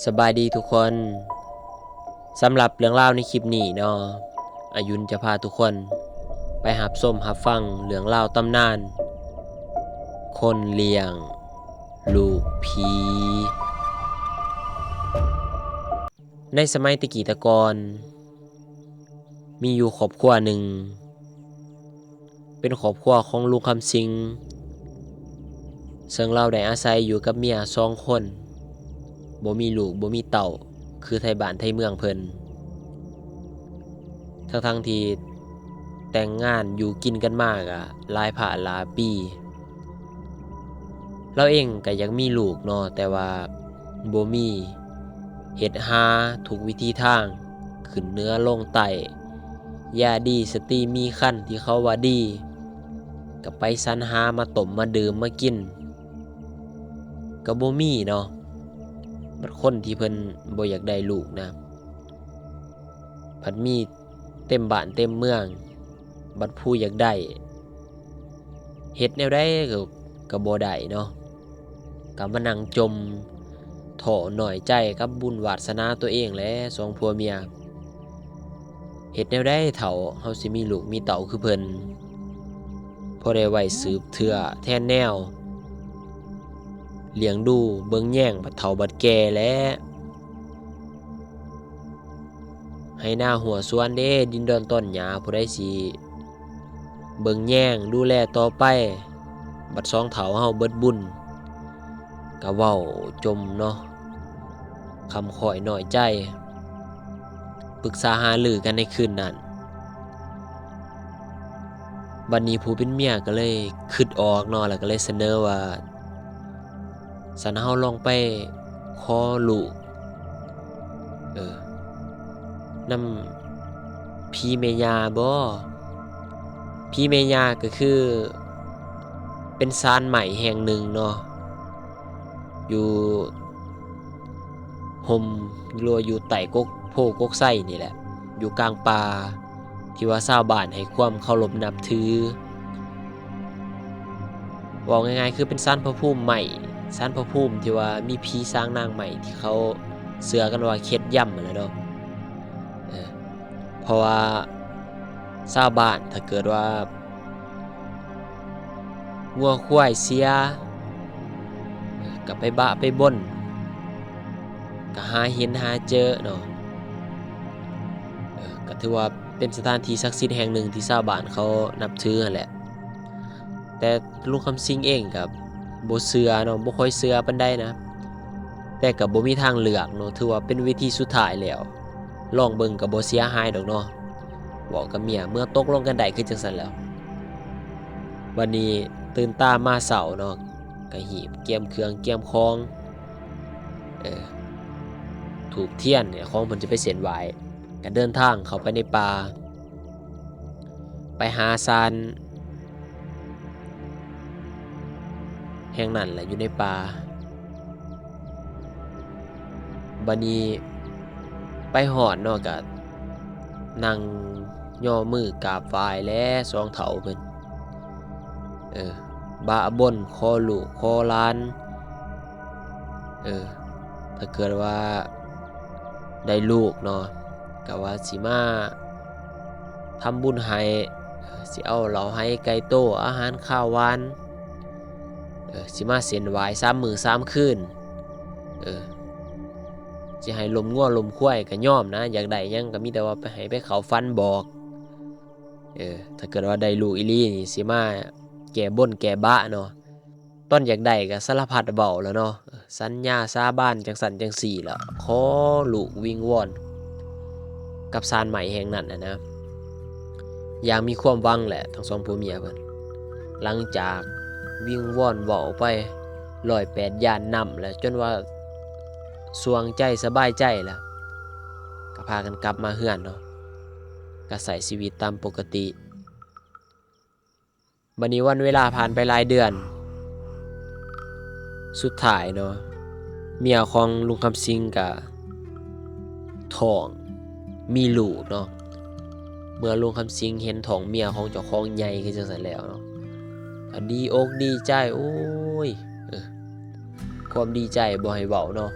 ສະບາຍດີທຸກຄົນ. ສຳລັບເລື່ອງລາວໃນຄລິບນີ້ເນາະ, ອາຍຸນຈະພາທຸກຄົນໄປຮັບຊົມຮັບຟັງເລື່ອງລາວຕຳນານຄົນລ້ຽງລູກຜີ. ໃນສະໄໝແຕ່ກີ້ແຕ່ກ່ອນ, ມີຢູ່ຄອບຄົວໜຶ່ງ ເປັນຄອບຄົວຂອງລຸງຄຳສິງ, ເຊິ່ງລາວໄດ້ອາໄສຢູ່ກັບເມຍສອງຄົນ, ບໍ່ມີລູກບໍ່ມີເຕົ້າ ຄືໄທບ້ານໄທເມືອງເພິ່ນ, ທັງໆທີ່ແຕ່ງງານຢູ່ກິນກັນມາກະຫຼາຍພະຫຼາຍປີ. ລາວເອງກໍຢາກມີລູກເນາະ, ແຕ່ວ່າບໍ່ມີ, ເຮັດຫາທຸກວິທີທາງ, ຂຶ້ນເໜືອລົງໃຕ້, ຢາດີສະຕີມີຄັນທີ່ເຂົາວ່າດີ, ກໍໄປສັນຫາມາຕົ້ມມາດື່ມມາກິນ, ກໍບໍ່ມີເນາະ. ບັດຄົນທີ່ເພິ່ນບໍ່ຢາກໄດ້ລູກນະ, ພັດມີເຕັມບ້ານເຕັມເມືອງ, ບັດຜູ້ຢາກໄດ້ ເຮັດແນວໃດກໍ ກໍບໍ່ໄດ້ເນາະ, ກໍມານັ່ງຈົ່ມທໍ້ນ້ອຍໃຈກັບບຸນວາດສະໜາຕົວເອງແຫຼະ ສອງຜົວເມຍ. ເຮັດແນວໃດເຖົ້າເຮົາຊິມີລູກມີເຕົ້າຄືເພິ່ນ, ພໍໄດ້ໄວ້ສືບເຊື້ອແທນແນວ, ລ້ຽງດູເບິ່ງແຍງບັດເຖົ້າບັດແກ່ແຫຼະ. ໄຮ່ນາຮົ້ວສວນເດ້, ດິນດອນຕອນຫຍ້າ ຜູ້ໃດຊິເບິ່ງແຍງດູແລຕໍ່ໄປ? ບັດສອງເຖົ້າເຮົາເບິດບຸນ. ກະເວົ້າຈົ່ມເນາະ, ຄຳຂ້ອຍນ້ອຍໃຈ, ປຶກສາຫາລືກັນໃນຄືນນັ້ນ. ບັດນີ້ຜູ້ເປັນເມຍກໍເລີຍຄິດອອກເນາະ, ແລ້ວກໍເລີຍສະເໜີວ່າ ຊັ້ນເຮົາລອງໄປຂໍລູກ ເອີ ນຳຜີແມ່ຍ່າບໍ? ຜີແມ່ຍ່າກໍຄືເປັນສານໄມ້ແຫ່ງໜຶ່ງເນາະ, ຢູ່ຮົ່ມ ຫຼືວ່າຢູ່ໃຕ້ກົກໂພກົກໄຊນີ້ແຫຼະ, ຢູ່ກາງປ່າ ທີ່ວ່າຊາວບ້ານໃຫ້ຄວາມເຄົາລົບນັບຖື. ເວົ້າງ່າຍໆ ຄືເປັນສານພະພູມໄມ້, ສານພະພູມທີ່ວ່າມີຜີສາງນາງໄມ້ ທີ່ເຂົາເຊື່ອກັນວ່າເຄັດຢຳຫັ້ນແຫຼະເນາະ. ເອີ ເພາະວ່າຊາວບ້ານ ຖ້າເກີດວ່າງົວຄວາຍເສຍ ເອີ ກໍໄປບະໄປບົນ, ກໍຫາເຫັນຫາເຈີເນາະ. ເອີ ກໍຖືວ່າເປັນສະຖານທີ່ສັກສິດແຫ່ງໜຶ່ງທີ່ຊາວບ້ານເຂົານັບຖືຫັ້ນແຫຼະ. ແຕ່ລຸງຄຳສິງເອງກໍບໍ່ເຊື່ອເນາະ, ບໍ່ຄ່ອຍເຊື່ອປານໃດນະ, ແຕ່ກໍບໍ່ມີທາງເລືອກເນາະ, ຖືວ່າເປັນວິທີສຸດທ້າຍແລ້ວ, ລອງເບິ່ງກໍບໍ່ເສຍຫາຍດອກເນາະ. ເວົ້າກັບເມຍເມື່ອຕົກລົງກັນໄດ້ຄືຈັ່ງຊັ້ນແລ້ວ. ບັດນີ້ຕື່ນຕາມາເຊົ້າເນາະ, ກໍຮີບກຽມເຄື່ອງກຽມຂອງ, ເອີ ທູບທຽນ ຂອງເພິ່ນຈະໄປເສັ້ນໄຫວ້, ກໍເດີນທາງເຂົ້າໄປໃນປ່າ. ໄປຫາສານແຫ່ງນັ້ນແຫຼະ ຢູ່ໃນປ່າ. ບັດນີ້ໄປຮອດເນາະ ກະນັ່ງຍໍມືກາບໄຫວ້ແຫຼະ ສອງເຖົ້າເພິ່ນ, ເອີ ບະບົນຂໍລູກຂໍຫຼານ, ເອີ ຖ້າເກີດວ່າໄດ້ລູກເນາະ ກະວ່າຊິມາ ທຳບຸນໃຫ້, ຊິເອົາເຫຼົ້າໄຮໄກ່ໂຕ ອາຫານຄາວຫວານ, ເອີ ຊິມາເສັ້ນໄຫວ້ສາມມື້ສາມຄືນ, ເອີ ຊິໃຫ້ລົມງົວລົມຄວາຍກໍຍອມນະ, ຢາກໄດ້ຫຍັງກໍມີແຕ່ວ່າໄປ ໃຫ້ໄປເຂົ້າຝັນບອກ, ເອີ ຖ້າເກີດວ່າໄດ້ລູກອີ່ຫຼີນີ້ ຊິມາແກ້ບົນແກ້ບະເນາະ. ຕອນຢາກໄດ້ກໍສາລະພັດເວົ້າແລ້ວເນາະ, ສັນຍາສາບານຈັ່ງຊັ້ນຈັ່ງຊີ້ລະ, ຂໍລູກວິງວອນກັບສານໄມ້ແຫ່ງນັ້ນນະ, ຢ່າງມີຄວາມຫວັງແຫຼະ ທັງສອງຜົວເມຍເພິ່ນ. ຫຼັງຈາກວິງວອນເວົ້າໄປຮ້ອຍແປດຢ້ານນ້ຳແລ້ວ, ຈົນວ່າສ່ວງໃຈສະບາຍໃຈແລ້ວ, ກໍພາກັນກັບມາເຮືອນເນາະ, ກໍໃຊ້ຊີວິດຕາມປົກກະຕິ. ບັດນີ້ວັນເວລາຜ່ານໄປຫຼາຍເດືອນ, ສຸດທ້າຍເນາະ ເມຍຂອງລຸງຄຳສິງກະທ້ອງມີລູກເນາະ. ເມື່ອລຸງຄຳສິງເຫັນທ້ອງເມຍຂອງເຈົ້າຂອງໃຫຍ່ຄືຈັ່ງຊັ້ນແລ້ວເນາະ ກະດີອົກດີໃຈ, ໂອ້ຍ ເອີ ຄວາມດີໃຈບໍ່ໃຫ້ເວົ້າເນາະ.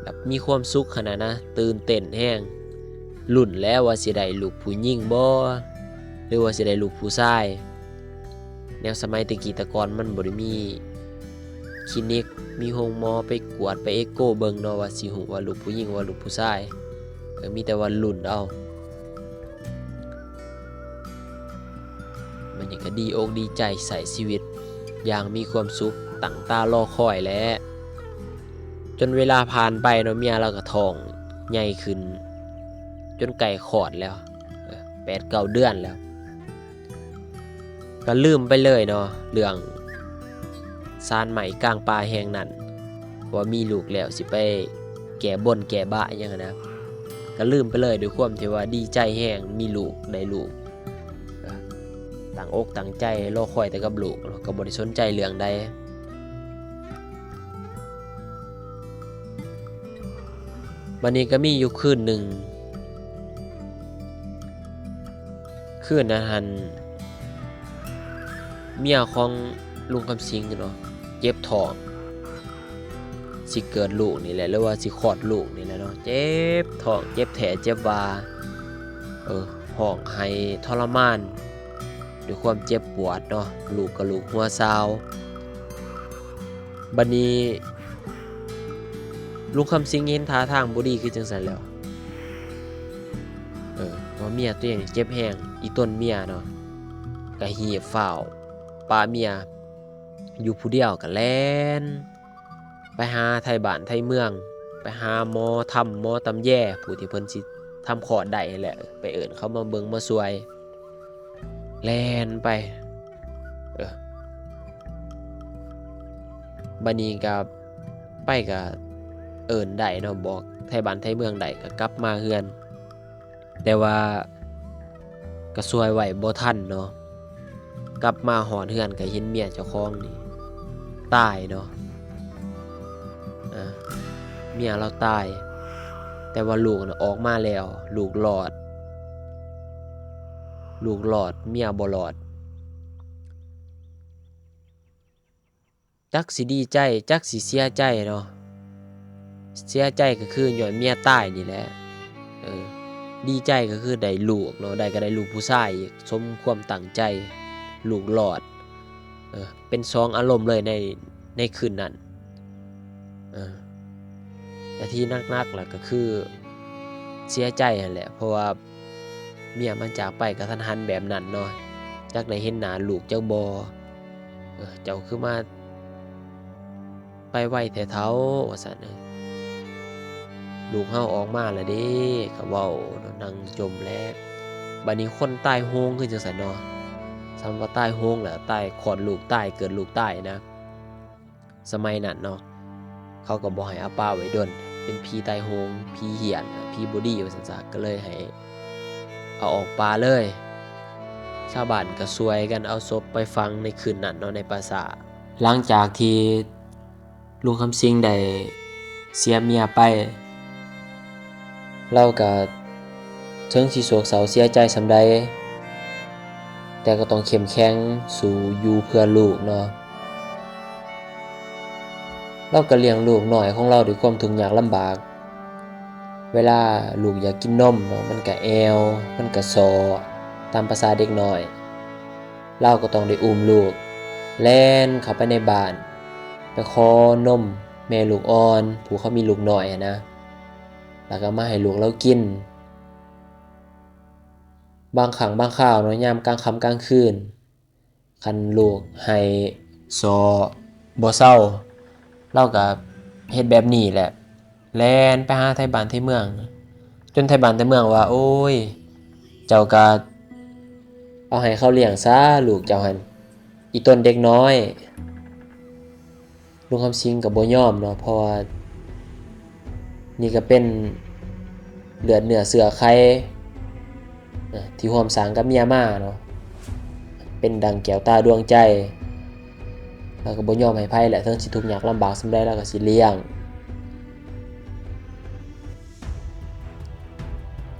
ແ ກັບມີຄວາມສຸກຫັ້ນນະ ຕື່ນເຕັ້ນແຮງ ລຸ້ນແຫຼະວ່າຊິໄດ້ລູກຜູ້ຍິງບໍ່ ຫຼືວ່າຊິໄດ້ລູກຜູ້ຊາຍ. ແນວສະໄໝແຕ່ກີ້ແຕ່ກ່ອນມັນບໍ່ໄດ້ມີຄລີນິກ ມີໂຮງໝໍໄປກວດ ໄປເອໂກເບິ່ງເນາະ ວ່າຊິຮູ້ວ່າລູກຜູ້ຍິງ ວ່າລູກຜູ້ຊາຍ. ເອີ ມີແຕ່ວ່າລຸ້ນເອົາ. ບັດນີ້ກໍດີອົກດີໃຈໃຊ້ຊີວິດຢ່າງມີຄວາມສຸກ ຕັ້ງຕາລໍຄອຍແຫຼະ. ຈົນເວລາຜ່ານໄປເນາະ ເມຍລາວກໍທ້ອງໃຫຍ່ຂຶ້ນ ຈົນໃກ້ຄອດແລ້ວ ເອີ ແປດເກົ້າເດືອນແລ້ວ. ກໍລືມໄປເລີຍເນາະ ເລື່ອງສານໄມ້ກາງປ່າແຫ່ງນັ້ນ ວ່າມີລູກແລ້ວຊິໄປແກ້ບົນແກ້ບາຫຍັງຫັ້ນນະ ກໍລືມໄປເລີຍ ດ້ວຍຄວາມທີ່ວ່າດີໃຈແຮງ ມີລູກ ໄດ້ລູກ ເອີ ຕັ້ງອົກຕັ້ງໃຈລໍຄອຍແຕ່ກັບລູກ ກໍບໍ່ໄດ້ສົນໃຈເລື່ອງໃດ. ບັດນີ້ກໍມີຢູ່ຄືນໜຶ່ງ ຄືນນັ້ນຫັ້ນ ເມຍຂອງລຸງຄຳສິງເນາະ ເຈັບທ້ອງ ຊິເກີດລູກນີ້ແຫຼະ ຫຼືວ່າຊິຄອດລູກນີ້ແຫຼະເນາະ ເຈັບທ້ອງ ເຈັບແທ້ເຈັບວ່າ ເອີ ຮ້ອງໄຫ້ທໍລະມານ ດ້ວຍຄວາມເຈັບປວດເນາະ ລູກກໍລູກຫົວຊາວ. ບັດນີ້ລຸງຄຳສິງເຫັນທ່າທາງບໍ່ດີຄືຈັ່ງຊັ້ນແລ້ວ ເອີ ວ່າເມຍຕົວເອງເຈັບແຮງ ອີ່ຕົນເມຍເນາະ ກໍຮີບຟ້າວປະເມຍຢູ່ຜູ້ດຽວ ກໍແລ່ນໄປຫາໄທບ້ານໄທເມືອງ ໄປຫາໝໍທຳ ໝໍຕຳແຍ ຜູ້ທີ່ເພິ່ນຊິທຳຄອດໄດ້ຫັ້ນແຫຼະ ໄປເອີ້ນເຂົາມາເບິ່ງມາຊ່ວຍ. ແລ່ນໄປ ເອີ ບັດນີ້ກໍໄປກໍເອີ້ນໄດ້ເນາະ ບອກໄທບ້ານໄທເມືອງໄດ້ ກໍກັບມາເຮືອນ ແຕ່ວ່າກໍຊ່ວຍໄວ້ບໍ່ທັນເນາະ ກັບມາຮອດເຮືອນກໍເຫັນເມຍເຈົ້າຂອງນີ້ຕາຍເນາະ ເອີ ເມຍລາວຕາຍ ແຕ່ວ່າລູກນະອອກມາແລ້ວ ລູກລອດ ລູກລອດ ເມຍບໍ່ລອດ. ຈັກຊິດີໃຈ ຈັກຊິເສຍໃຈເນາະ ເສຍໃຈກໍຄືຍ້ອນເມຍຕາຍນີ້ແຫຼະ ເອີ ດີໃຈກໍຄືໄດ້ລູກເນາະ ໄດ້ກໍໄດ້ລູກຜູ້ຊາຍອີກ ສົມຄວາມຕັ້ງໃຈ ລູກລອດ ເອີ ເປັນສອງອາລົມເລີຍໃນ ໃນຄືນນັ້ນ ເອີ ແຕ່ທີ່ໜັກໆລະກໍຄືເສຍໃຈຫັ້ນແຫຼະ ເພາະວ່າເມຍມາຈາກໄປກະທັນຫັນແບບນັ້ນເນາະ ຈັກໄດ້ເຫັນໜ້າລູກຈັກບໍ່ ເອີ ເຈົ້າຄືມາໄປໄວແທ້ເຖົ້າ ວ່າຊັ້ນ ເອີ ລູກເຮົາອອກມາລະເດ້ ກະເວົ້າເນາະ ນັ່ງຈົ່ມແຫຼະ ບາດນີ້ຄົນຕາຍໂຫງຄືຈັ່ງຊັ້ນເນາະ ສ່ຳວ່າຕາຍໂຫງລະ ຕາຍຄອດລູກຕາຍ ເກີດລູກຕາຍນະ ສະໄໝນັ້ນເນາະ ເຂົາກໍບໍ່ໃຫ້ເອົາປະໄວ້ດົນ ເປັນຜີຕາຍໂຫງ ຜີຫ້ຽນ ຜີບໍ່ດີ ວ່າຊັ້ນຊະ ກໍເລີຍໃຫ້ເອົາອອກປ່າເລີຍ ຊາວບ້ານກໍຊ່ວຍກັນເອົາສົບໄປຝັງໃນຄືນນັ້ນເນາະ ໃນປ່າຊ້າ. ຫຼັງຈາກທີ່ລຸງຄຳສິງໄດ້ເສຍເມຍໄປ ລາວກະເຖິງຊິໂສກເສົ້າເສຍໃຈສ່ຳໃດ ແຕ່ກໍຕ້ອງເຂັ້ມແຂງ ສູ້ຢູ່ເພື່ອລູກເນາະ. ລາວກໍລ້ຽງລູກນ້ອຍຂອງລາວດ້ວຍຄວາມທຸກຍາກລຳບາກ. ເວລາລູກຢາກກິນນົມເນາະ ມັນກະແອວ ມັນກະສໍ້ ຕາມພາສາເດັກນ້ອຍ. ລາວກໍຕ້ອງໄດ້ອຸ້ມລູກ ແລ່ນເຂົ້າໄປໃນບ້ານ ໄປຂໍນົມແມ່ລູກອ່ອນ ຜູ້ເຂົາມີລູກນ້ອຍຫັ້ນນະ ແລ້ວກໍມາໃຫ້ລູກລາວກິນ. ບາງຄັ້ງບາງຄາວເນາະ ຍາມກາງຄ່ຳກາງຄືນ ຄັນລູກໄຫ້ສໍ້ບໍ່ເຊົາ ລາວກໍເຮັດແບບນີ້ແຫຼະ ແລ່ນໄປຫາໄທບ້ານໄທເມືອງ ຈົນໄທບ້ານໄທເມືອງວ່າ ໂອ້ຍ ເຈົ້າກໍເອົາໃຫ້ເຂົາລ້ຽງຊະ ລູກເຈົ້າຫັ້ນ ອີ່ຕົນເດັກນ້ອຍ. ລຸງຄຳສິງກໍບໍ່ຍອມເນາະ ເພາະວ່ານີ້ກໍເປັນເລືອດເນື້ອເຊື້ອໄຂ ທີ່ຮ່ວມສ້າງກັບເມຍມາເນາະ ເປັນດັ່ງແກ້ວຕາດວງໃຈ. ລາວກໍບໍ່ຍອມໃຫ້ໃຜແຫຼະ ເຖິງຊິທຸກຍາກລຳບາກສ່ຳໃດ ລາວກໍຊິລ້ຽງ.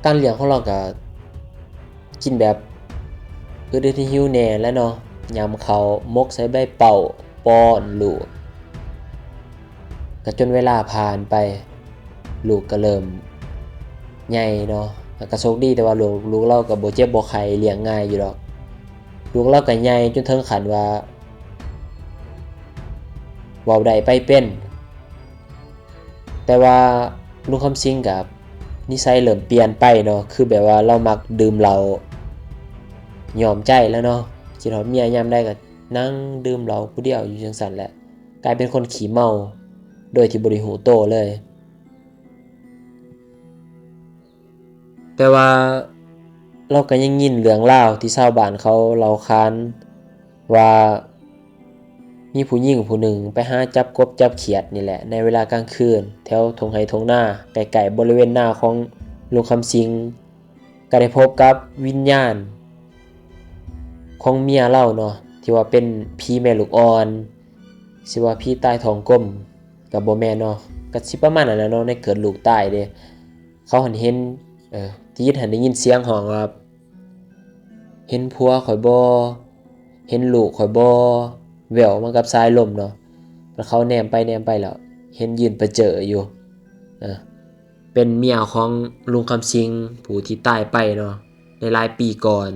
ການລ້ຽງຂອງລາວກໍກິນແບບອຶດໆຫິວແດ່ແຫຼະເນາະ ຫຍ້ຳເຂົ້າ ໝົກໃສ່ໃບເປົ້າ ປ້ອນລູກ. ກະຈົນເວລາຜ່ານໄປ ລູກກໍເລີ່ມໃຫຍ່ເນາະ ແລ້ວກໍໂຊກດີແຕ່ວ່າລູກ ລູກລາວກໍບໍ່ເຈັບບໍ່ໄຂ້ ລ້ຽງງ່າຍຢູ່ດອກ. ລູກລາວກໍໃຫຍ່ຈົນເຖິງຂັ້ນວ່າເວົ້າໄດ້ໄປເປັນ. ແຕ່ວ່າລຸງຄຳສິງກໍນິໄສເລີ່ມປ່ຽນໄປເນາະ ຄືແບບວ່າລາວມັກດື່ມເຫຼົ້າຍອມໃຈແລ້ວເນາະ ຄິດຮອດເມຍຍາມໃດກໍນັ່ງດື່ມເຫຼົ້າຜູ້ດຽວຢູ່ຈັ່ງຊັ້ນແຫຼະ ກາຍເປັນຄົນຂີ້ເມົາໂດຍທີ່ບໍ່ໄດ້ຮູ້ໂຕເລີຍ. ແຕ່ວ່າລາວກໍຍັງຍິນເລື່ອງລາວທີ່ຊາວບ້ານເຂົາເລົ່າຂານວ່າ ມີຜູ້ຍິງຜູ້ໜຶ່ງໄປຫາຈັບກົບຈັບຂຽດນີ້ແຫຼະ ໃນເວລາກາງຄືນ ແຖວທົ່ງໄຮ່ທົ່ງນາ ໃກ້ໆບໍລິເວນນາຂອງລຸງຄຳສິງ ກໍໄດ້ພົບກັບວິນຍານຂອງເມຍລາວເນາະ ທີ່ວ່າເປັນຜີແມ່ລູກອ່ອນ ຊິວ່າຜີຕາຍທ້ອງກົມກໍບໍ່ແມ່ນເນາະ ກໍຊິປະມານນັ້ນແຫຼະເນາະ ໃນເກີດລູກຕາຍເດ້. ເຂົາຫັ້ນເຫັນ ເອີ ຕິດຫັ້ນໄດ້ຍິນສຽງຮ້ອງວ່າ ເຫັນຜົວຂ້ອຍບໍ່? ເຫັນລູກຂ້ອຍບໍ່? ແວ່ວມາກັບສາຍລົມເນາະ. ແລ້ວເຂົາແນມໄປແນມໄປແລ້ວ ເຫັນຢືນປະເຈີຢູ່ ເອີ ເປັນເມຍຂອງລຸງຄຳສິງ ຜູ້ທີ່ຕາຍໄປເນາະ ໃນຫຼາຍປີກ່ອນ.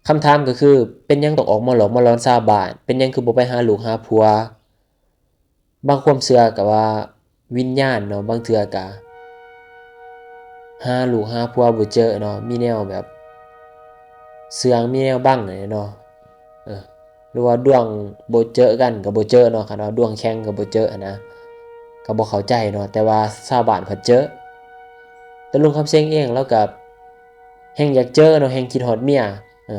ຄຳຖາມກໍຄື ເປັນຫຍັງຕ້ອງອອກມາຫຼອກມາຫຼອນຊາວບ້ານ? ເປັນຫຍັງຄືບໍ່ໄປຫາລູກຫາຜົວ? ບາງຄວາມເຊື່ອກໍວ່າວິນຍານເນາະ ບາງເທື່ອກໍຫາລູກຫາຜົວບໍ່ເຈີເນາະ ມີແນວແບບເຊື່ອງ ມີແນວບັງແຫຼະເນາະ ເອີ ຫຼືວ່າດວງບໍ່ເຈີກັນກໍບໍ່ເຈີເນາະ ຄັນວ່າດວງແຂງກໍບໍ່ເຈີຫັ້ນນະ ກໍບໍ່ເຂົ້າໃຈເນາະ ແຕ່ວ່າຊາວບ້ານເພິ່ນເຈີ. ແຕ່ລຸງຄຳເສັງເອງລາວກໍແຮ່ງຢາກເຈີເນາະ ແຮ່ງຄິດຮອດເມຍ ເອີ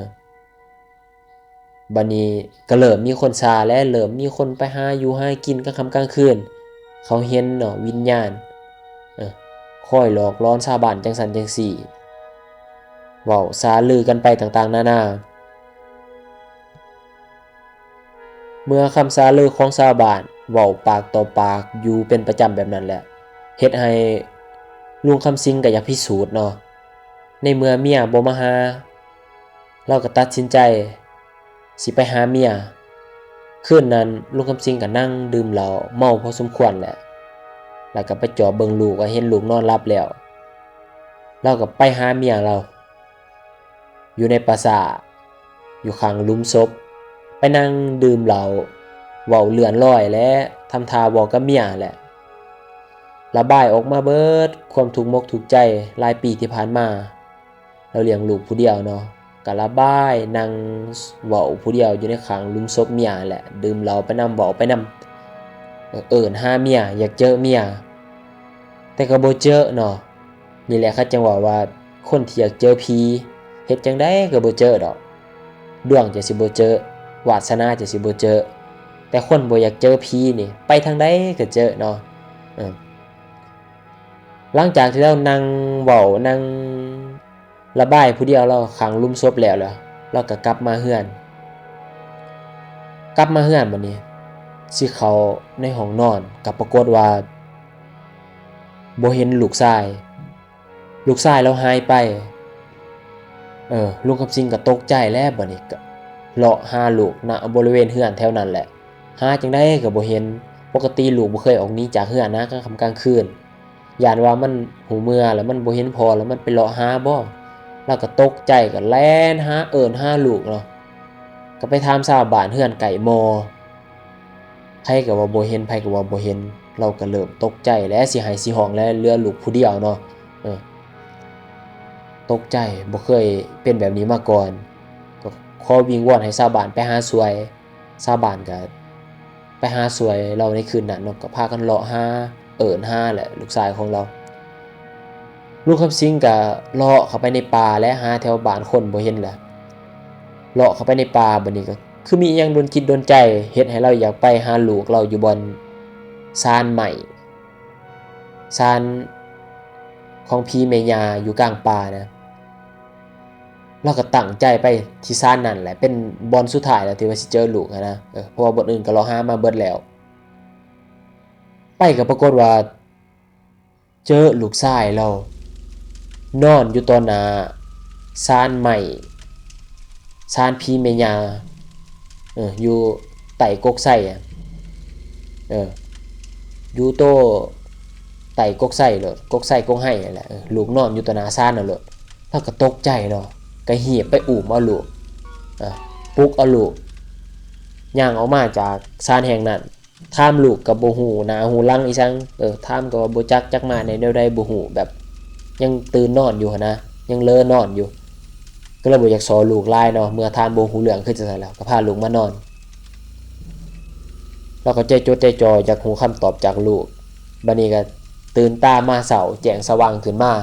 ບາດນີ້ກໍເລີ່ມມີຄົນຊ່າແຫຼະ ເລີ່ມມີຄົນໄປຫາຢູ່ຫາກິນກາງຄ່ຳກາງຄືນ ເຂົາເຫັນເນາະ ວິນຍານ ເອີ ຄອຍຫຼອກຫຼອນຊາວບ້ານຈັ່ງຊັ້ນຈັ່ງຊີ້ ເວົ້າຊ່າລືກັນໄປຕ່າງໆນານາ. ເມື່ອຄຳຊ່າລືຂອງຊາວບ້ານເວົ້າປາກຕໍ່ປາກຢູ່ເປັນປະຈຳແບບນັ້ນແຫຼະ ເຮັດໃຫ້ລຸງຄຳສິງກໍຢາກພິສູດເນາະ ໃນເມື່ອເມຍບໍ່ມາຫາ ລາວກໍຕັດສິນໃຈຊິໄປຫາເມຍ. ຄືນນັ້ນລຸງຄຳສິງກໍນັ່ງດື່ມເຫຼົ້າເມົາພໍສົມຄວນແຫຼະ ແລ້ວກໍໄປຈອບເບິ່ງລູກ ກໍເຫັນລູກນອນຫຼັບແລ້ວ ລາວກໍໄປຫາເມຍລາວ ຢູ່ໃນປ່າຊ້າ ຢູ່ຂ້າງຫຼຸມສົບ ໄປນັ່ງດື່ມເຫຼົ້າ ເວົ້າເລື່ອນລອຍ ແລະ ທຳທ່າເວົ້າກັບເມຍແຫຼະ ລະບາຍອອກມາເບິດຄວາມທຸກມົກທຸກໃຈຫຼາຍປີທີ່ຜ່ານມາ. ລາວລ້ຽງລູກຜູ້ດຽວເນາະ ກະລະບາຍນັ່ງເວົ້າຜູ້ດຽວຢູ່ໃນຂ້າງຫຼຸມສົບເມຍແຫຼະ ດື່ມເຫຼົ້າໄປນຳ ເວົ້າໄປນຳ ເອີ້ນຫາເມຍ ຢາກເຈີເມຍ ແຕ່ກໍບໍ່ເຈີເນາະ. ນີ້ແຫຼະເຂົາຈັ່ງເວົ້າວ່າ ຄົນທີ່ຢາກເຈີຜີ ເຮັດຈັ່ງໃດກໍບໍ່ເຈີດອກ ດວງຈະຊິບໍ່ເຈີ ວາດສະໜາຈະຊິບໍ່ເຈີ ແຕ່ຄົນບໍ່ຢາກເຈີຜີນີ້ ໄປທາງໃດກໍເຈີເນາະ. ເອີ ຫຼັງຈາກທີ່ລາວນັ່ງເວົ້ານັ່ງລະບາຍຜູ້ດຽວລາວຂ້າງຫຼຸມສົບແລ້ວ ລາວ ລາວກໍກັບມາເຮືອນ ກັບມາເຮືອນບາດນີ້ ຊິເຂົ້າໃນຫ້ອງນອນ ກໍປາກົດວ່າບໍ່ເຫັນລູກຊາຍ ລູກຊາຍລາວຫາຍໄປ. ເອີ ລຸງຄຳສິງກໍຕົກໃຈແຫຼະ ບາດນີ້ກໍເລາະຫາລູກນະບໍລິເວນເຮືອນແຖວນັ້ນແຫຼະ ຫາຈັ່ງໃດກໍບໍ່ເຫັນ. ປົກກະຕິລູກບໍ່ເຄີຍອອກໜີຈາກເຮືອນນະ ກາງຄ່ຳກາງຄືນ ຢ້ານວ່າມັນຮູ້ເມືອແລ້ວ ມັນບໍ່ເຫັນພໍ່ແລ້ວ ມັນໄປເລາະຫາບໍ? ລາວກໍຕົກໃຈ ກໍແລ່ນຫາ ເອີ້ນຫາລູກເນາະ ກໍໄປຖາມຊາວບ້ານເຮືອນໃກ້ມໍ່ ໃຜກໍວ່າບໍ່ເຫັນ ໃຜກໍວ່າບໍ່ເຫັນ ລາວກໍເລີ່ມຕົກໃຈແຫຼະ ຊິໄຫ້ຊິຮ້ອງແຫຼະ ເຫຼືອລູກຜູ້ດຽວເນາະ. ເອີ ຕົກໃຈ ບໍ່ເຄີຍເປັນແບບນີ້ມາກ່ອນ ກໍຂໍວິງວອນໃຫ້ຊາວບ້ານໄປຫາຊ່ວຍ. ຊາວບ້ານກໍໄປຫາຊ່ວຍລາວໃນຄືນນັ້ນເນາະ ກໍພາກັນເລາະຫາ ເອີ້ນຫາແຫຼະ ລູກຊາຍຂອງລາວ. ລຸງຄຳສິງກໍເລາະເຂົ້າໄປໃນປ່າແຫຼະ ຫາແຖວບ້ານຄົນບໍ່ເຫັນແຫຼະ ເລາະເຂົ້າໄປໃນປ່າ ບາດນີ້ກໍຄືມີອີ່ຫຍັງດົນຈິດດົນໃຈ ເຮັດໃຫ້ລາວຢາກໄປຫາລູກລາວຢູ່ບ່ອນຊານໄມ້ ຊານຂອງຜີແມ່ຍ່າຢູ່ກາງປ່ານະ. ລາວກໍຕັ້ງໃຈໄປທີ່ຊານນັ້ນແຫຼະ ເປັນບ່ອນສຸດທ້າຍແລ້ວທີ່ວ່າຊິເຈີລູກຫັ້ນນະ ເອີ ເພາະວ່າບ່ອນອື່ນກໍເລາະຫາມາເບິດແລ້ວ. ໄປກໍປາກົດວ່າເຈີລູກຊາຍລາວນອນຢູ່ຕໍ່ໜ້າຊານໄມ້ ຊານຜີແມ່ຍ່າ ເອີ ຢູ່ໃຕ້ກົກໄຊ ເອີ ຢູ່ໂຕ ໃຕ້ກົກໄຊໂລດ, ກົກໄຊກົກໄຮຫັ້ນແຫຼະ. ເອີ ລູກນອນຢູ່ຕໍ່ໜ້າສານນັ້ນໂລດ. ລາວກໍຕົກໃຈເນາະ, ກໍຮີບໄປອຸ້ມເອົາລູກ, ອາ ປຸກເອົາລູກ, ຍ່າງອອກມາຈາກສານແຫ່ງນັ້ນ. ຖາມລູກກໍບໍ່ຮູ້ໜ້າຮູ້ຫຼັງອີ່ສັງ, ເອີ ຖາມກໍວ່າບໍ່ຈັກ, ຈັກມາແນວໃດບໍ່ຮູ້, ແບບຍັງຕື່ນນອນຢູ່ຫັ້ນນະ, ຍັງເລີນອນຢູ່. ກໍເລີຍບໍ່ຢາກສໍ້ລູກຫຼາຍເນາະ, ເມື່ອຖາມບໍ່ຮູ້ເລື່ອງຄືຈັ່ງຊັ້ນແລ້ວ ກໍພາລູກມານອນ. ລາວກໍໃຈຈົດໃຈຈໍຢາກຮູ້ຄຳຕອບຈາກລູກ. ບາດນີ້ກໍຕື່ນຕາມາເຊົ້າແຈ້ງສະຫວ່າງຂຶ້ນມາ,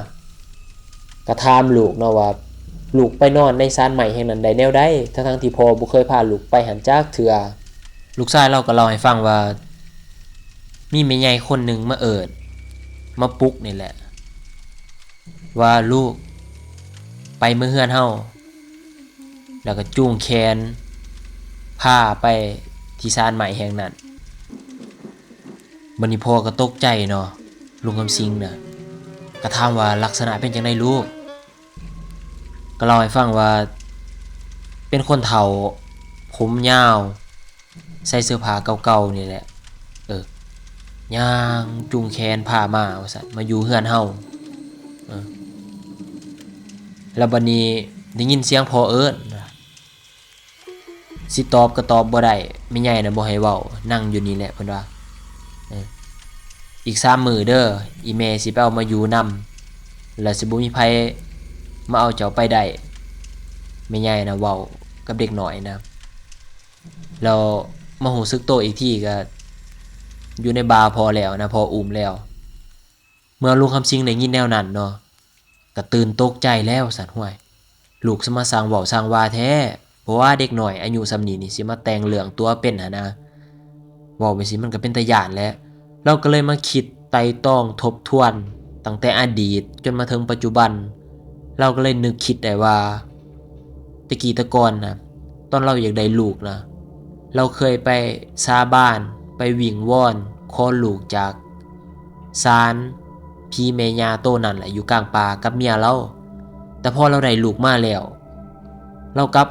ກໍຖາມລູກເນາະວ່າ ລູກໄປນອນໃນສານໄມ້ແຫ່ງນັ້ນໄດ້ແນວໃດ, ທັງໆທີ່ພໍ່ບໍ່ເຄີຍພາລູກໄປຫັ້ນຈັກເທື່ອ. ລູກຊາຍລາວກໍເລົ່າໃຫ້ຟັງວ່າ ມີແມ່ໃຫຍ່ຄົນໜຶ່ງມາເອີ້ນ ມາປຸກນີ້ແຫຼະ ວ່າ ລູກ ໄປເມືອເຮືອນເຮົາ, ແລ້ວກໍຈູງແຂນພາໄປທີ່ສານໄມ້ແຫ່ງນັ້ນ. ບັດນີ້ພໍ່ກໍຕົກໃຈເນາະ, ລຸງຄຳສິງນະ ກໍຖາມວ່າ ລັກສະນະເປັນຈັ່ງໃດລູກ? ກໍເລົ່າໃຫ້ຟັງວ່າ ເປັນຄົນເຖົ້າ ຜົມຍາວ ໃສ່ເສື້ອຜ້າເກົ່າໆນີ້ແຫຼະ, ເອີ ຍ່າງຈູງແຂນພາມາວ່າຊັ້ນ, ມາຢູ່ເຮືອນເຮົາ. ເອີ ແລ້ວບັດນີ້ໄດ້ຍິນສຽງພໍ່ເອີ້ນ, ຊິຕອບກໍຕອບບໍ່ໄດ້, ແມ່ໃຫຍ່ນະບໍ່ໃຫ້ເວົ້າ, ນັ່ງຢູ່ນີ້ແຫຼະ ເພິ່ນວ່າ. ເອີ ອີກສາມມື້ເດີ, ອີ່ແມ່ຊິໄປເອົາມາຢູ່ນຳ, ແລ້ວຊິບໍ່ມີໃຜມາເອົາເຈົ້າໄປໄດ້. ແມ່ໃຫຍ່ນະເວົ້າກັບເດັກນ້ອຍນະ. ແລ້ວມາຮູ້ສຶກໂຕອີກທີກໍຢູ່ໃນບ່າພໍ່ແລ້ວນະ, ພໍ່ອຸ້ມແລ້ວ. ເມື່ອລຸງຄຳສິງໄດ້ຍິນແນວນັ້ນເນາະ ກໍຕື່ນຕົກໃຈແລ້ວວ່າຊັ້ນ, ຫ້ວຍ ລູກຊິມາສ້າງເວົ້າສ້າງວ່າແທ້. ເພາະວ່າເດັກນ້ອຍອາຍຸສ່ຳນີ້ນີ້ ຊິມາແຕ່ງເລື່ອງຕົວເປັນຫັ້ນນະ, ເວົ້າແບບຊີ້ມັນກໍເປັນຕາຢ້ານແຫຼະ. ລາວກໍເລີຍມາຄິດໄຕ່ຕອງທົບທວນຕັ້ງແຕ່ອະດີດຈົນມາເຖິງປັດຈຸບັນ. ລາວກໍເລີຍນຶກຄິດໄດ້ວ່າ ແຕ່ກີ້ແຕ່ກ່ອນນະ ຕອນລາວຢາກໄດ້ລູກນະ ລາວເຄີຍໄປສາບານ ໄປວິງວອນຂໍລູກຈາກສານຜີແມ່ຍ່າໂຕນັ້ນແຫຼະ ຢູ່ກາງປ່າກັບເມຍລາວ. ແຕ່ພໍລາວໄດ້ລູກມາແລ້ວ ລາວກັບ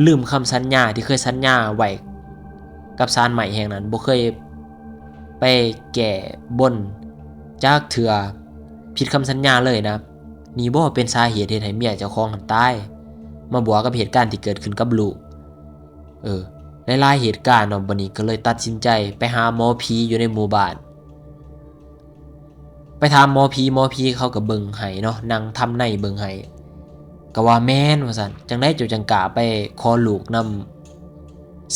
ລືມຄຳສັນຍາທີ່ເຄີຍສັນຍາໄວ້ກັບສານໄມ້ແຫ່ງນັ້ນ, ບໍ່ເຄີຍໄປແກ້ບົນຈັກເທື່ອ, ຜິດຄຳສັນຍາເລີຍນະ. ນີ້ບໍ່ເປັນສາເຫດເຮັດໃຫ້ເມຍເຈົ້າຂອງຫັ້ນຕາຍ, ມາບວກກັບເຫດການທີ່ເກີດຂຶ້ນກັບລູກ. ເອີ ຫຼາຍໆເຫດການເນາະ, ບັດນີ້ກໍເລີຍຕັດສິນໃຈໄປຫາໝໍຜີຢູ່ໃນໝູ່ບ້ານ. ໄປຖາມໝໍຜີ, ໝໍຜີເຂົາກໍເບິ່ງໃຫ້ເນາະ, ນັ່ງທຳໄນເບິ່ງໃຫ້ ກໍວ່າແມ່ນວ່າຊັ້ນ, ຈັ່ງໃດເຈົ້າຈັ່ງກ້າໄປຂໍລູກນຳ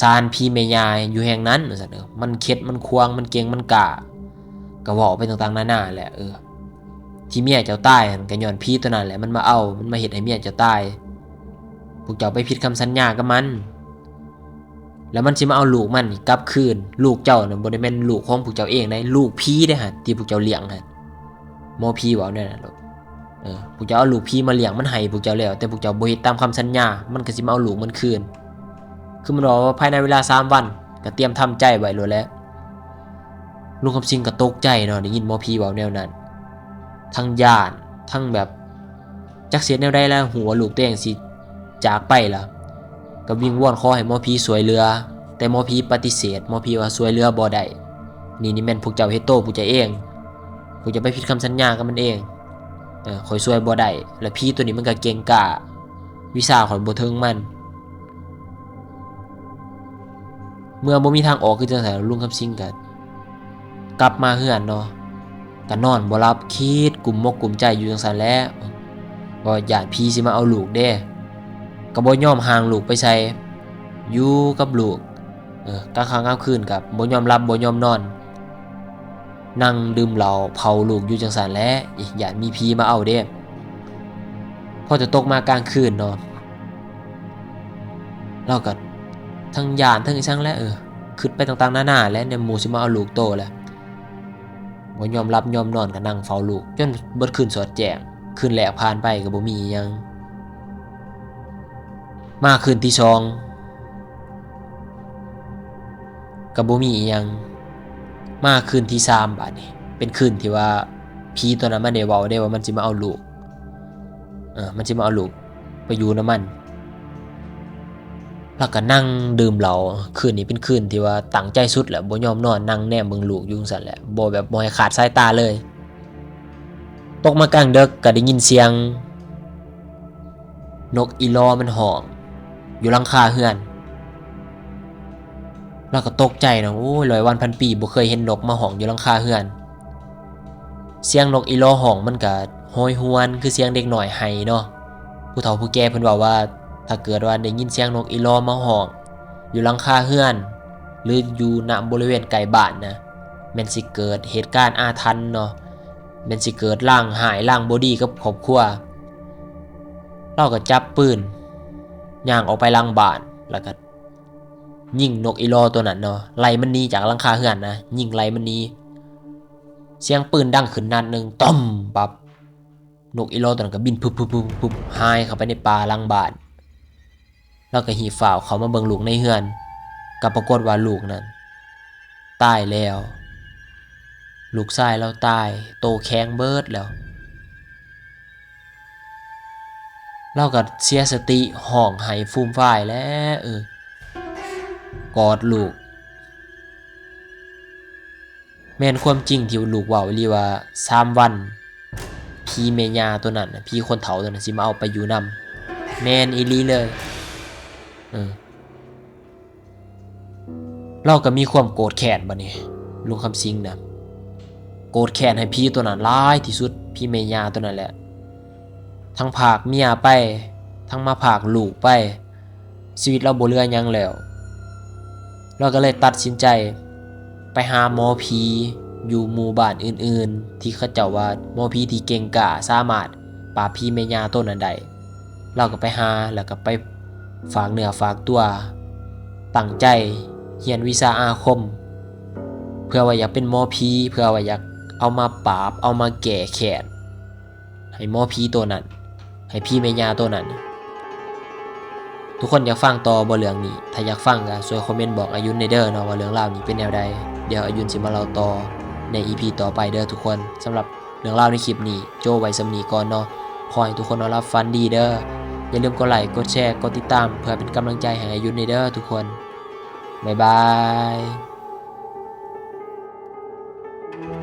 ສານຜີແມ່ຍ່າຢູ່ແຫ່ງນັ້ນວ່າຊັ້ນ. ເອີ ມັນເຂັດ ມັນຂວາງ ມັນເກັ່ງ ມັນກ້າ, ກໍເວົ້າໄປຕ່າງໆນານາແຫຼະ. ເອີ ທີ່ເມຍເຈົ້າຕາຍຫັ້ນ ກໍຍ້ອນຜີຕົວນັ້ນແຫຼະ ມັນມາເອົາ, ມັນມາເຮັດໃຫ້ເມຍເຈົ້າຕາຍ. ພວກເຈົ້າໄປຜິດຄຳສັນຍາກັບມັນ. ແລ້ວມັນຊິມາເອົາລູກມັນນີ້ກັບຄືນ. ລູກເຈົ້ານະບໍ່ໄດ້ແມ່ນລູກຂອງພວກເຈົ້າເອງໃດ, ລູກຜີເດ້ຫັ້ນ ທີ່ພວກເຈົ້າລ້ຽງຫັ້ນ. ໝໍຜີເວົ້າແນວນັ້ນໂລດ. ເອີ ພວກເຈົ້າເອົາລູກຜີມາລ້ຽງ, ມັນໃຫ້ພວກເຈົ້າແລ້ວ, ແຕ່ພວກເຈົ້າບໍ່ເຮັດຕາມຄຳສັນຍາ, ມັນກໍຊິມາເອົາລູກມັນຄືນ. ຄືມັນເວົ້າວ່າພາຍໃນເວລາສາມວັນ, ກໍຕຽມທຳໃຈໄວ້ໂລດແຫຼະ. ລຸງຄຳສິງກໍຕົກໃຈເນາະ, ໄດ້ຍິນໝໍຜີເວົ້າແນວນັ້ນ. ທັງຢ້ານ, ທັງແບບ ຈັກຊິເຮັດແນວໃດລະ, ຮູ້ວ່າລູກຕົວເອງຊິຈາກໄປລະ, ກໍວິງວອນຂໍໃຫ້ໝໍຜີຊ່ວຍເຫຼືອ, ແຕ່ໝໍຜີປະຕິເສດ, ໝໍຜີວ່າຊ່ວຍເຫຼືອບໍ່ໄດ້, ນີ້ ນີ້ແມ່ນພວກເຈົ້າເຮັດໂຕພວກເຈົ້າເອງ, ພວກເຈົ້າໄປຜິດຄຳສັນຍາກັບມັນເອງ, ເອີ ຂ້ອຍຊ່ວຍບໍ່ໄດ້, ແລະ ຜີໂຕນີ້ມັນກໍເກັ່ງກ້າ, ວິຊາຂ້ອຍບໍ່ເຖິງມັນ. ເມື່ອບໍ່ມີທາງອອກຄືຈັ່ງໃດ, ລຸງຄຳສິງກໍກັບມາເຮືອນເນາະ, ກໍນອນບໍ່ຫຼັບ, ຄິດກຸ້ມມົກກຸ້ມໃຈຢູ່ຈັ່ງຊັ້ນແຫຼະ, ກໍຢ້ານຜີຊິມາເອົາລູກເດ້, ກໍບໍ່ຍອມຫ່າງລູກໄປໃສ, ຢູ່ກັບລູກ, ເອີ ກາງຄ່ຳກາງຄືນກໍບໍ່ຍອມຫຼັບບໍ່ຍອມນອນ. ນັ່ງດື່ມເຫຼົ້າເຝົ້າລູກຢູ່ຈັ່ງຊັ້ນແຫຼະ, ຢ້ານມີຜີມາເອົາເດ້. ພໍຈະຕົກມາກາງຄືນເນາະ, ລາວກໍທັງຢ້ານທັງອີ່ສັງແຫຼະ, ເອີ ຄິດໄປຕ່າງໆນານາແຫຼະ, ແນມໝູ່ຊິມາເອົາລູກໂຕແຫຼະ. ບໍ່ຍອມຫຼັບຍອມນອນ, ກໍນັ່ງເຝົ້າລູກຈົນເບິດຄືນສອດແຈ້ງ. ຄືນແລກຜ່ານໄປກໍບໍ່ມີອີ່ຫຍັງ. ມາຄືນທີສອງ ກໍບໍ່ມີອີ່ຫຍັງ. ມາຄືນທີສາມ ບາດນີ້ເປັນຄືນທີ່ວ່າຜີຕົວນັ້ນມັນໄດ້ເວົ້າເດ້ວ່າມັນຊິມາເອົາລູກ, ເອີ ມັນຊິມາເອົາລູກໄປຢູ່ນຳມັນ. ລາວກໍນັ່ງດື່ມເຫຼົ້າ, ຄືນນີ້ເປັນຄືນທີ່ວ່າຕັ້ງໃຈສຸດແຫຼະ, ບໍ່ຍອມນອນ, ນັ່ງແນມເບິ່ງລູກຢູ່ຈັ່ງຊັ້ນແຫຼະ, ບໍ່ແບບ ບໍ່ໃຫ້ຂາດສາຍຕາເລີຍ. ຕົກມາກາງເດິກກໍໄດ້ຍິນສຽງນົກອີລໍມັນຮ້ອງຢູ່ຫຼັງຄາເຮືອນ. ລາວກໍຕົກໃຈເນາະ, ໂອ້ຍ ຮ້ອຍວັນພັນປີ ບໍ່ເຄີຍເຫັນນົກມາຮ້ອງຢູ່ຫຼັງຄາເຮືອນ. ສຽງນົກອີລໍຮ້ອງມັນກໍໂຫຍຫວນຄືສຽງເດັກນ້ອຍໄຫ້ເນາະ. ຜູ້ເຖົ້າຜູ້ແກ່ເພິ່ນເວົ້າວ່າ ຖ້າເກີດວ່າໄດ້ຍິນສຽງນົກອີລໍມາຮ້ອງຢູ່ຫຼັງຄາເຮືອນ ຫຼື ຢູ່ນະບໍລິເວນໃກ້ບ້ານນະ ແມ່ນຊິເກີດເຫດການອາຖັນເນາະ, ແມ່ນຊິເກີດລາງຮ້າຍລາງບໍ່ດີກັບຄອບຄົວ. ລາວກໍຈັບປືນຍ່າງອອກໄປຫຼັງບ້ານ ແລ້ວກໍຍິງນົກອີລໍຕົວນັ້ນເນາະ, ໄລ່ມັນໜີຈາກຫຼັງຄາເຮືອນນະ, ຍິງໄລ່ມັນໜີ. ສຽງປືນດັງຂຶ້ນນັດໜຶ່ງ ຕ້ອມ ປັບ. ນົກອີລໍຕົວນັ້ນກໍບິນປຶບໆໆໆ ຫາຍເຂົ້າໄປໃນປ່າຫຼັງບ້ານ. ລາວກໍຮີບຟ້າວເຂົ້າມາເບິ່ງລູກໃນເຮືອນ, ກໍປາກົດວ່າລູກນັ້ນຕາຍແລ້ວ. ລູກຊາຍລາວຕາຍ, ໂຕແຂງເບິດແລ້ວ. ລາວກໍເສຍສະຕິ, ຮ້ອງໄຫ້ຟູມຟາຍແຫຼະ, ເອີ ກອດລູກ. ແມ່ນຄວາມຈິງທີ່ລູກເວົ້າອີ່ຫຼີວ່າ ສາມວັນ ຜີແມ່ຍ່າຕົວນັ້ນນະ, ຜີຄົນເຖົ້າຕົວນັ້ນຊິມາເອົາໄປຢູ່ນຳ. ແມ່ນອີ່ຫຼີເລີຍ. ເອີ ລາວກໍມີຄວາມໂກດແຄ້ນບາດນີ້, ລຸງຄຳສິງນະ ໂກດແຄ້ນໃຫ້ຜີຕົວນັ້ນຫຼາຍທີ່ສຸດ, ຜີແມ່ຍ່າຕົວນັ້ນແຫຼະ. ທັງພາກເມຍໄປ, ທັງມາພາກລູກໄປ, ຊີວິດລາວບໍ່ເຫຼືອຫຍັງແລ້ວ. ລາວກໍເລີຍຕັດສິນໃຈໄປຫາໝໍຜີຢູ່ໝູ່ບ້ານອື່ນໆ ທີ່ເຂົາເຈົ້າວ່າໝໍຜີທີ່ເກັ່ງກ້າ ສາມາດປາບຜີແມ່ຍ່າໂຕນັ້ນໄດ້. ລາວກໍໄປຫາ ແລ້ວກໍໄປຝາກເນື້ອຝາກຕົວ, ຕັ້ງໃຈຮຽນວິຊາອາຄົມ ເພື່ອວ່າຢາກເປັນໝໍຜີ, ເພື່ອວ່າຢາກເອົາມາປາບ, ເອົາມາແກ້ແຄ້ນ ໃຫ້ໝໍຜີໂຕນັ້ນ, ໃຫ້ຜີແມ່ຍ່າໂຕນັ້ນ. ທຸກຄົນຢາກຟັງຕໍ່ບໍ່ເລື່ອງນີ້? ຖ້າຢາກຟັງກໍຊ່ວຍຄອມເມັນບອກອາຍຸນແດ່ເດີເນາະ ວ່າເລື່ອງລາວນີ້ເປັນແນວໃດ. ດຽວອາຍຸນຊິມາເລົ່າຕໍ່ໃນອີພີຕໍ່ໄປເດີທຸກຄົນ. ສຳລັບເລື່ອງລາວໃນຄລິບນີ້ ໂຈະໄວ້ສ່ຳນີ້ກ່ອນເນາະ. ຂໍໃຫ້ທຸກຄົນນອນຫຼັບຝັນດີເດີ. ຢ່າລືມກົດໄລ, ກົດແຊ, ກົດຕິດຕາມ ເພື່ອເປັນກຳລັງໃຈໃຫ້ອາຍຸນແດ່ເດີທຸກຄົນ. ບາຍບາຍ.